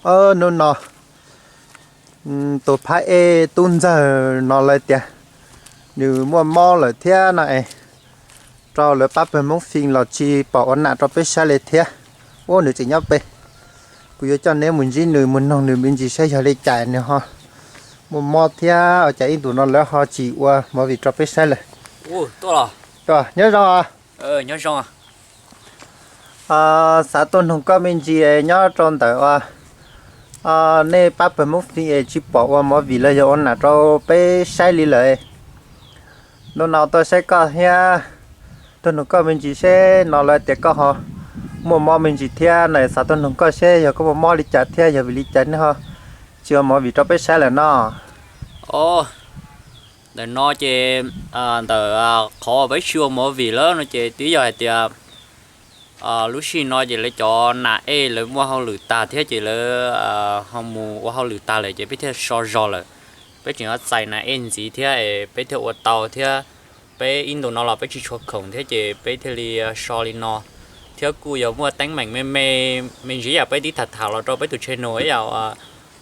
Hnub no tus phab ej tub ntxawg no lawv tias nws muaj mob lawm thiab no es rau lawv pab pawg Hmoob Fij los tsis pom ua nam rau peb saib li thiab. Ua nws tseem nyob pem, kuv yuav coj neb mus ntsib nws mus noog nws me ntsis saib yog li cas nws ho muaj mob thiab ua cas ib ntus no lawv ho tsis ua movie rau peb saib lawm. Nyob zoo. Xav tuaj noog koj me ntsis nyob rau ntawm nej pab pawg Hmoob Fij es tsis pom ua movie los yog ua nam rau peb saib li lawm. Hnub no tuaj saib koj thiab tuaj noog koj me ntsis seb no lawv tias koj ho muaj mob me ntsis thiab no xav tuaj noog koj seb yog koj muaj mob li cas thiab yog vim li cas nej ho tsis ua movie rau peb saib lawm no. Ntawm no ces ntawm qhov peb tsis ua movie lawm no ces twb yog hais tias lub sij no ces lawv cov nam ej lawv muaj hauj lwm tag thiab ces lawv ho mus ua hauj lwm tag lawm ces peb thiaj so zog lawm. Peb tseem yuav txais nam ej ntxiv thiab peb thiaj ua tau thiab. Peb ib ntus no los peb tsis tshua khoom thiab ces peb thiaj li so li no. Thiab kuj yog muaj teeb meem me me, me ntsis yam peb tib tham tham los rau peb tus channel ib yam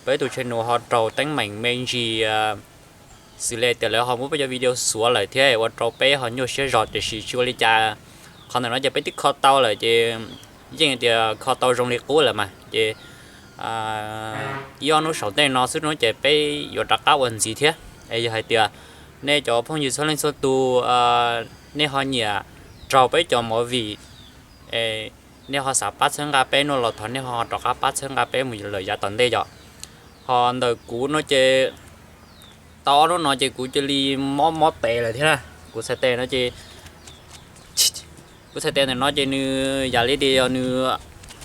peb tus channel ho raug teeb meem me ntsis xws li tias lawv ho muab peb cov video xuav lawm thiab ua rau peb ho nyuaj siab zog tiam sis tsis ua li cas. Qhov ntawm no ces peb twb kho tau lawm ces yeej tias kho tau zoo li qub lawm mas ces ib ob hnub saum ntej no xwb no ces peb yuav rov qab ua ntxiv thiab. Es yog hais tias nej cov phooj ywg txhua leej txhua tus nej ho nyiam raug peb cov movie, nej ho xav pab txhawb nqa peb no los thov nej ho rov qab pab txhawb nqa peb mus lawm yav tom ntej yom. Ho ntawm kuv no ces tau ob hnub no ces kuv cia li mob mob tes lawm thiab na. Kuv txhais tes no ces kuv txhais tes ntawm no ces nws yam li tias yog nws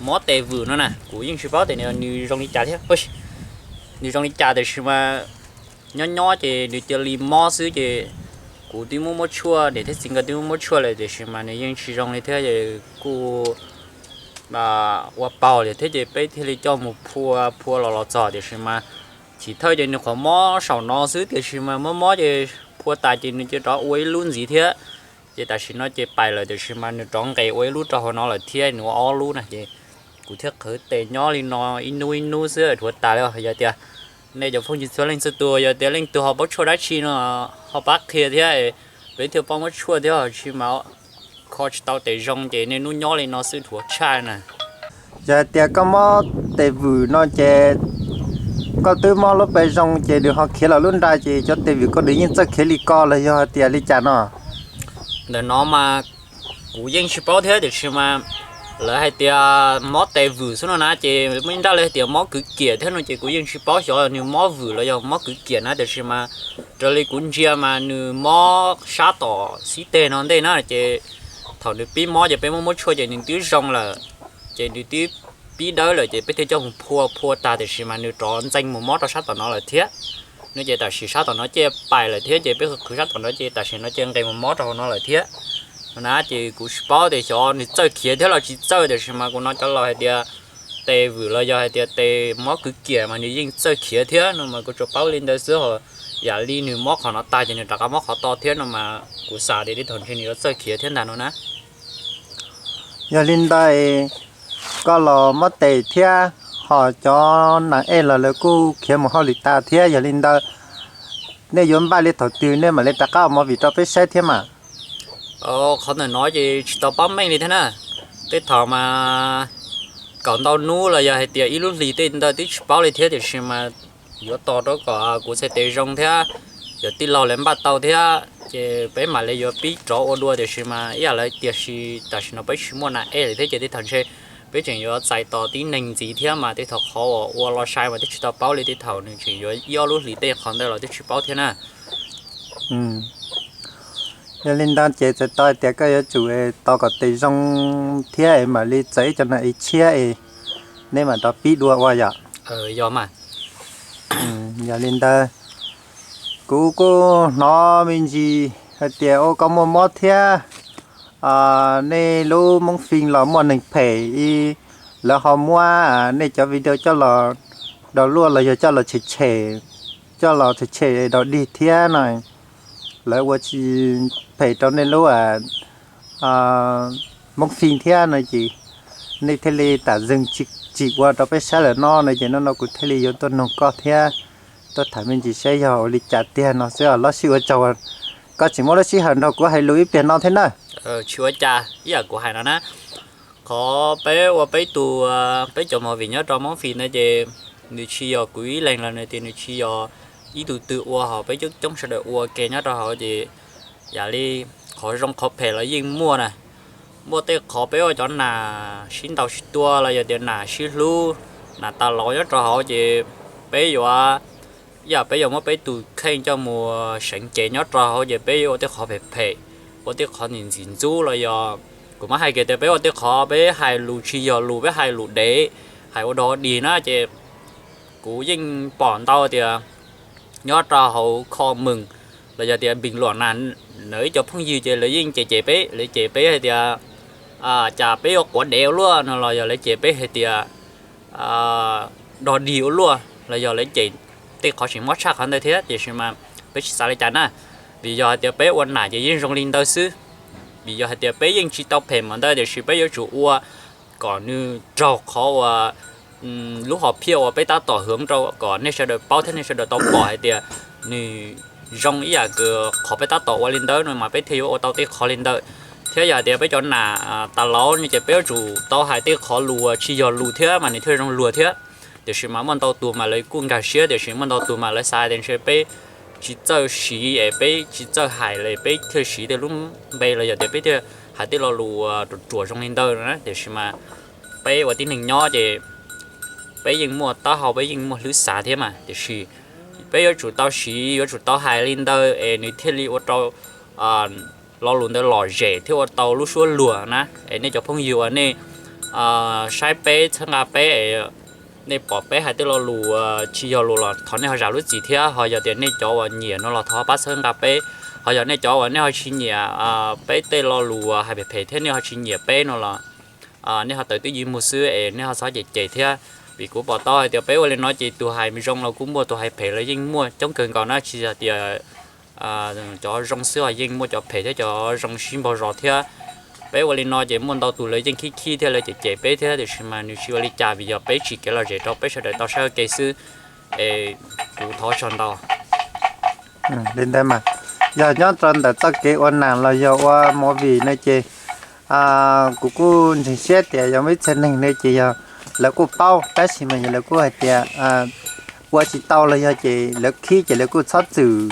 mob tes vwm no na, kuv yeej tsis paub tias nws zoo li cas thiab. Nws zoo li cas tiam sis mas nyob nyob ces nws cia li mob xwb ces kuv twb muab muab tshuaj, niam thiab txiv nkawd twb muab muab tshuaj lawm tiam sis mas nws yeej tsis zoo li thiab ces kuj ua paug li thiab ces peb thiaj li coj mus phua phua los los txog tiam sis mas chiv thawj ces nws qhov mob saum no xwb tiam sis mas mob mob ces phua tas ces nws cia rov ua ib lub ntxiv thiab. Ces tam sim no ces pais lawm tiam sis mas nws rov nqes ua ib lub rau hauv no lawm thiab, nws ua ob lub na ces kuv thiaj qhwv tes nyob li no ib hnub ib hnub xwb dhuav tas li. Yog tias nej cov phooj ywg txhua leej txhua tus yog tias leej twg ho paub tshuaj dab tsi no ho pab qhia thiab, peb thiaj paub muab tshuaj thiab, ho tsis mas kho tsis tau tes zoo ces nej hnub nyob li no xwb dhuav tshaj na. Yog hais tias koj mob tes vwm no ces koj twb mob lub pes zoo ces nws ho khiav los lub nra ces cov tes vwm koj nws yeej txawj khiav li ko los yog hais tias li cas no? Ntawm no mas kuv yeej tsis paub thiab tiam sis mas lawv hais tias mob tes vwm xwb no na ces muaj ib nrab lawv hais tias mob kwv kiam thiab no ces kuv yeej tsis paub xyov nws mob vwm los yog mob kwv kiam na tiam sis mas raws li kuv ntsia mas nws mob sab tom xib teg no ntej na ces thaum nws pib mob ces peb muab muab tshuaj ces nws twb zoo lawm, ces nws twb pib dawb lawm ces peb thiaj coj mus phua phua tag tiam sis mas nws rov ntxeev mus mob rau sab tom no lawm thiab. No ces tam sim sab tom no ces pais lawm thiab ces peb qhwv sab tom no ces tam sim no ces nqes mus mob rau hauv no lawm thiab. No na ces kuv tsis paub tias xyov nws txawj khiav thiab los tsis txawj tiam sis mas kuv hnov cov laus hais tias tes vwm los yog hais tias tes mob kwv kiam mas nws yeej txawj khiav thiab no mas kuv tsuas paub li ntawd xwb ho. Yam li nws mob qhov no tag ces nws rov qab mob qhov to thiab no mas kuv xav tias tej thaum ntshe nws yuav txawj khiav thiab ntag no na. Yog li ntawd, koj los mob tes thiab, ho cov nas ej los lawv kuj khiav mus hauj lwm tas thiab, yog li ntawd nej yuav npaj li thaum twg nej mam li rov qab ua movie rau peb saib thiab mas? Qhov ntawm no ces tsis tau paub meej li thiab na. Tej thaum mas kaum ntau hnub los yog hais tias ib lub hlis tej ntawd twb tsis paub li thiab tiam sis mas yuav tos rau kom kuv txhais tes zoo thiab cov tij laug lawv npaj tau thiab ces peb mam li yuav pib rov ua dua tiam sis mas ib yam li tiam sis tam sim no peb tsis muaj nas ej lawm thiab ces tej thaum ntshe peb tseem yuav txais tos tib neeg ntxiv thiab mas tej thaum qhov uas ua los sai mas twb tsis tau paub li, tej thaum nws tseem yuav ib ob lub hlis tej qhov ntawd los twb tsis paub thiab na. Yog li ntawd ces txawm tau hais tias koj yuav tsum tos kom tes zoo thiab es mam li txais ib co nas ej tshiab es neb mam rov pib dua ua yom? Yog li ntawd, kuv kuj hnov me ntsis hais tias ua koj muaj mob thiab, nej lub Hmoob Fij los muaj neeg phem ib, lawv ho muab nej cov video coj los download los yog coj los tshem tshem, coj los tshem tshem download dig thiab no, lawv ua tsis phem rau nej lub Hmoob Fij thiab no ces nej thiaj li tam zeeg tsis tsim ua rau peb saib lawm no no ces hnub no kuv thiaj li yuav tuaj noog koj thiab tuaj tham me ntsis saib yog ua li cas tiag no xwb os. Los sis ua tsaug koj tseem muab lub sij hawm nrog kuv hais lus ib pliag no thiab na. Tsis ua cas, ib yam kuv hais no na, qhov peb ua peb tus, peb cov movie nyob rau Hmoob Fim no ces nws tsis yog kuv ib leeg los nws tias nws tsis yog ib tug twg ua, ho peb coob coob sawv daws ua ke nyob rau hauv ces yam li qhov zoo qhov phem los yeej muaj na. Muaj tej qhov peb ua cov nas sib ntaus sib tua los yog tias nas sib hlub, nas tas laus nyob rau hauv ces peb yuav, yam peb yuav muab peb tus kheej coj mus seev cev nyob rau hauv ces peb yuav ua tej qhov phem phem, ua tej qhov ntxim ntxim ntxub los yog kuv muab hais kiag tias peb ua tej qhov peb hais lus tsis yog lus, peb hais lus dev, hais ua dog dig na ces kuv yeej pom ntau tias nyob rau hauv kho mws los yog tias npis luam na, lawv ib cov phooj ywg ces lawv yeej cem cem peb, lawv cem peb hais tias cas peb yuav quav dev ua luaj no los yog lawv cem peb hais tias dog dig ua luaj los yog lawv cem tej qhov tsis mob tshaj qhov ntawd thiab, tiam sis mas peb tsis xav li cas na, vim yog hais tias peb ua nas ces yeej zoo li ntawd xwb. Vim yog hais tias peb yeej tsis tau phem npaum ntawd tiam sis peb yuav tsum ua kom nws raug qhov uas lub hom phiaj uas peb tab tom hwv rau kom nej sawv daws paub thiab nej sawv daws tau pom hais tias nws zoo ib yam li qhov peb tab tom ua li ntawd no mas peb thiaj yuav ua tau tej qhov li ntawd. Thiab yog hais tias peb cov nas tas laus no ces peb yuav tsum tau hais tej qhov lus uas tsis yog lus thiab mas nws thiaj zoo luag thiab. Tiam sis mas muaj ntau tus mas lawv kuj nkag siab, tiam sis muaj ntau tus mas lawv xav tias ntshe peb tsis txawj siv es peb tsis txawj hais li, peb thiaj siv tej lub npe los yog tias peb thiaj hais tej lo lus ruam ruam zoo li ntawd na. Tiam sis mas peb ua tib neeg nyob ces peb yeej muaj taub hau, peb yeej muaj hlwb xav thiab mas, tiam sis peb yuav tsum tau siv, yuav tsum tau hais li ntawd es nws thiaj li ua rau lo lus ntawd lom zem thiab ua tau lub suab luag na. Es nej cov phooj ywg uas nej saib peb, txhawb nqa peb, nej pom peb hais tej lo lus tsis yog lus los thov nej ho zam lub txim thiab. Ho yog tias nej cov uas nyiam no los thov pab txhawb nqa peb. Ho yog nej cov uas nej ho tsis nyiam peb tej lo lus hais phem phem thiab nej ho tsis nyiam peb no los nej ho tawm twj ywm mus xwb es nej ho txhob cem cem thiab. Vim kuv pom tau hais tias peb ua li no ces tus hais zoo los kuj muaj, tus hais phem los yeej muaj coob kawg nkaus na, tsis yog tias cov zoo xwb os, yeej muaj cov phem thiab cov zoo sib npaug zos thiab. Peb ua li no ces muaj ntau tus lawv yeej khib khib thiab lawv cem cem peb thiab, tiam sis mas nws tsis ua li cas vim yog peb tsim kev lom zem rau peb sawv daws tau saib ua ke xwb. Es kuv thov tsaug ntau. Li ntawd mas yog nyob rau ntawm txoj kev ua nas los yog ua movie no ces kuv kuj ntseeg siab tias yog muaj ib txhia neeg no ces yog lawv kuj paub tab sis mas yog lawv kuj hais tias ua tsis tau los yog ces lawv khib ces lawv kuj txhob txwm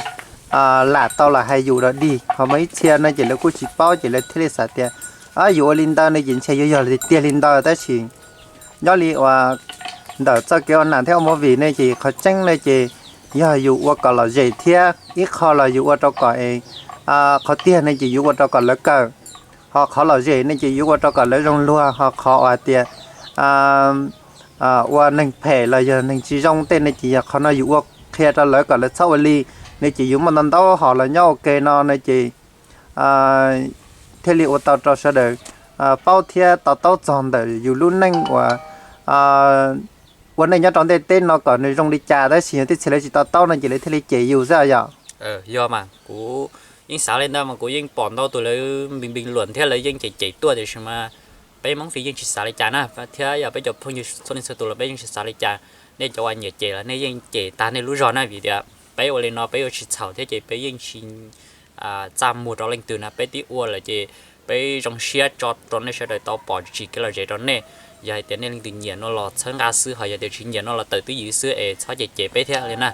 lam tau los hais yus dog dig. Ho muaj ib txhia no ces lawv kuj tsis paub ces lawv thiaj li xav tias yus ua li ntawd no ces ntshe yuav yog tiag li ntawd tab sis nyob li uas ntawm txoj kev ua nas thiab ua movie no ces qhov tseeb no ces yog yus ua kom lom zem thiab ib qho los yus ua rau kom, qhov tiag no ces yus ua rau kom lawv kawm, ho qhov lom zem no ces yus ua rau kom lawv zoo luag, ho qhov uas tias ua neeg phem los yog neeg tsis zoo tej no ces yog qhov no yus ua qhia rau lawv kom lawv txhob ua li. No ces yus muaj ntau ntau hom los nyob ua ke no no ces thiaj li ua tau rau sawv daws paub thiab to taub txog ntawm yus lub neej uas ua neej nyob rau ntiaj teb no kom nws zoo li cas tab sis yog tej txhia lawv tsis to taub no ces lawv thiaj li cem yus xwb yom. Yog mas kuv yeej xav li ntawd mas kuv yeej pom ntau tus lawv npis npis luam thiab lawv yeej cem cem tuaj tiam sis mas peb Hmoob Fim yeej tsis xav li cas na, thiab yog peb cov phooj ywg txhua leej txhua tus los peb yeej tsis xav li cas. Nej cov uas nyiam cem los nej yeej cem tag nej lub zog na, vim tias peb ua li no peb yuav tsis txhaum thiab ces peb yeej tsis txaj muag rau leej twg na, peb twb ua lawm ces peb zoo siab tso rau nej sawv daws tau pom tsim kev lom zem rau nej. Yog hais tias nej leej twg nyiam no los txhawb nqa xwb, ho yog tias tsis nyiam no los tawm twj ywm xwb es txhob cem cem peb thiab li na.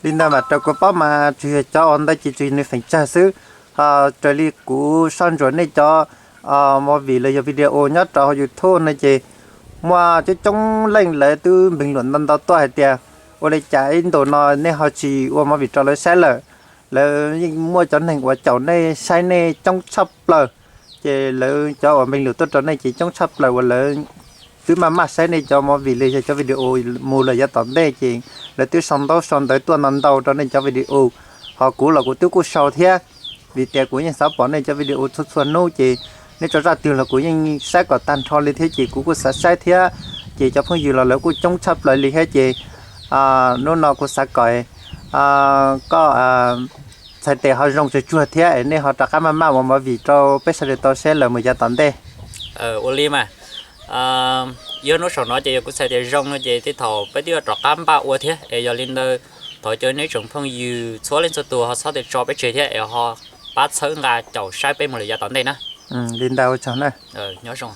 Li ntawd mas raws kuv paub mas tsuas yog cov uas ntawd ces tsuas yog nws feem tsawg xwb. Ho raws li kuv soj ntsuam nej cov movie los yog video nyob rau hauv YouTube no ces muaj coob coob leej lawv twb npeeg luam ntau ntau tuaj hais tias ua li cas ib ntus no nej ho tsis ua movie rau lawv saib lawm. Lawv yeej muaj cov neeg uas caum nej saib nej coob tshaj plaws, ces lawv cov uas npeeg luam tuaj rau nej ces coob tshaj plaws uas lawv twb maj maj saib nej cov movie los yog cov video mus lawm yav tom ntej ces lawv twb sau ntaub sau ntawv tuaj ntau ntau rau nej cov video. Ho kuv los kuv twb kuj sau thiab, vim tias kuv yeej xav pom nej cov video txhua txhua hnub ces nej tso zaj twg los kuv yeej saib kom tag nrho li thiab ces kuv kuj xav saib thiab. Ces cov phooj ywg los lawv kuj coob tshaj plaws li thiab ces hnub no kuv xav kom koj txhais tes ho zoo tsuag tsuag thiab es nej ho rov qab maj maj ua movie rau peb sawv daws tau saib lawm mus yav tom ntej. Ua li mas, Yog hnub saum no ces yog kuv txhais tias zoo no ces tej thaum peb twb yuav rov qab npaj ua thiab. Es yog li ntawd, thov caw neb tsoom phooj ywg txhua leej txhua tus ho txhob txwm tso peb tseg thiab es ho pab txhawb nqa caum saib peb mus lawm yav tom ntej na. Li ntawd, nyob zoo.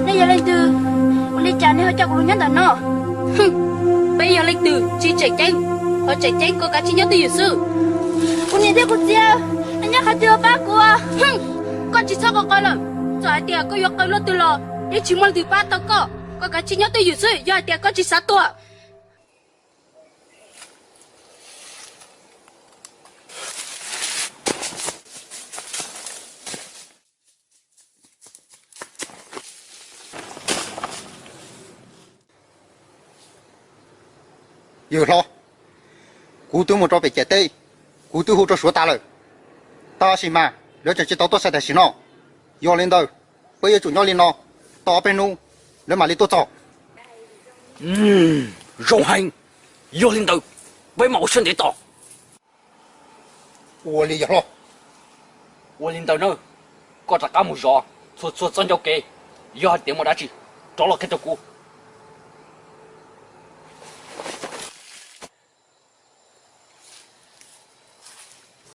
Nej yog leej twg? Ua li cas nej ho coj kuv los nyob ntawm no? Peb yog leej twg tsis tseem ceeb, ho tseem ceeb koj kav tsij nyob twj ywm xwb. Kuv niam thiab kuv txiv, nej nyob qhov twg pab kuv? Koj tsis txhob qw qw lawm. Txawm hais tias koj yuav qw luaj twg los yeej tsis muaj leej twg pab tau koj. Koj kav tsij nyob twj ywm xwb yog hais tias koj tsis xav tuag. Yawg hlob, kuv twb mus rau pem ciam teb, kuv twb hu rau Suav tas lawm, tab sis mas lawv tseem tsis tau tuaj saib tam sim no. Yog li ntawd, peb yuav tsum nyob li no tau ob peb hnub, lawv mam li tuaj txog. Zoo heev, yog li ntawd peb mam ua siab ntev tos. Ua li yawg hlob. Ua li ntawd na, koj rov qab mus zov txhua txhua txoj ncauj kev, yog hais tias muaj dab tsi rov los qhia rau kuv.